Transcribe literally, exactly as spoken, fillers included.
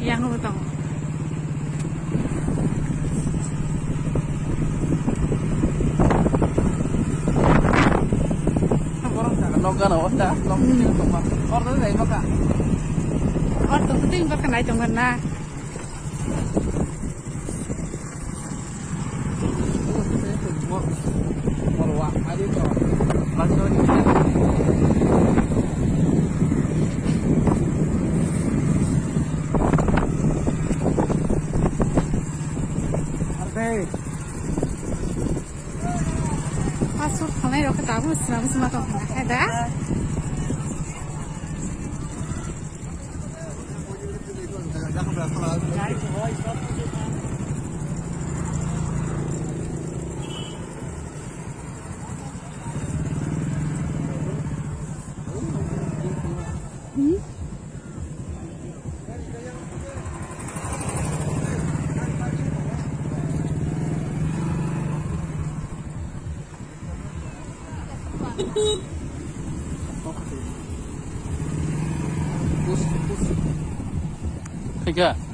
Yang utang. Nok gana o ta, nok tongma. Hor dai nai baka. Hor to kuting baka nai tongma na. Asur thanai rok tabuk swnam swnam tong khna khe da. Khaika.